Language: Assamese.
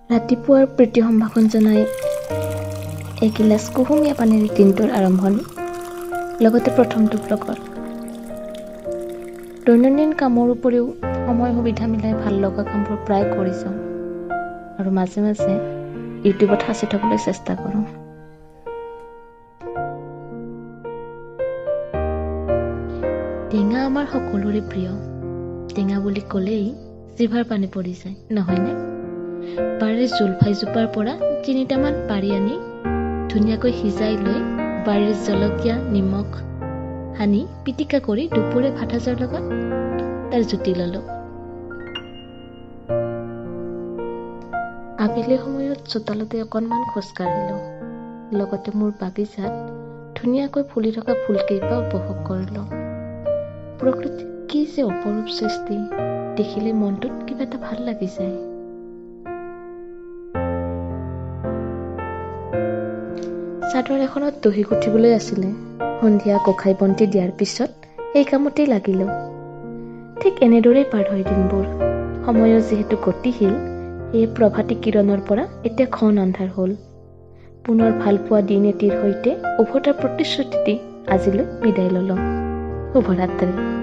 ৰাতিপুৱাৰ প্ৰীতি সম্ভাষণ জনাই এগিলাচ কুহুমীয়া পানীৰ দিনটোৰ আৰম্ভণি, লগতে প্ৰথমটো ব্লগত। দৈনন্দিন কামৰ উপৰিও সময় সুবিধা মিলাই ভাল লগা কামবোৰ প্ৰায় কৰি যাওঁ আৰু মাজে মাজে ইউটিউবত সাঁচি থ'বলৈ চেষ্টা কৰোঁ। টেঙা আমাৰ সকলোৰে প্ৰিয়। টেঙা বুলি ক'লেই জিভাৰ পানী পৰি যায়, নহয়নে? বাৰীৰ জলফাইজোপাৰ পৰা 3টামান পাৰি আনি ধুনীয়াকৈ সিজাই লৈ বাৰীৰ জলকীয়া নিমখ সানি পিটিকা কৰি দুপৰীয়া ভাত সাজৰ লগত তাৰ জুতি ল'লোঁ। আবেলি সময়ত চোতালতে অকণমান খোজকাঢ়িলোঁ, লগতে মোৰ বাগিচাত ধুনীয়াকৈ ফুলি থকা ফুলকেইপাহ উপভোগ কৰিলোঁ। প্ৰকৃতিৰ কি যে অপৰূপ সৃষ্টি, দেখিলে মনটোত কিবা এটা ভাল লাগি যায়। চাদৰ এখনত দহি গুঠিবলৈ আছিলে। সন্ধিয়া গোসাঁই বন্তি দিয়াৰ পিছত সেই কামতেই লাগিলোঁ। ঠিক এনেদৰেই পাৰ হয় দিনবোৰ। সময়ো যিহেতু গতিশীল, সেয়ে প্ৰভাতী কিৰণৰ পৰা এতিয়া ঘন আন্ধাৰ হ'ল। পুনৰ ভালপোৱা দিন এটিৰ সৈতে উভতাৰ প্ৰতিশ্ৰুতি দি আজিলৈ বিদায় ল'লোঁ। শুভৰাত্ৰি।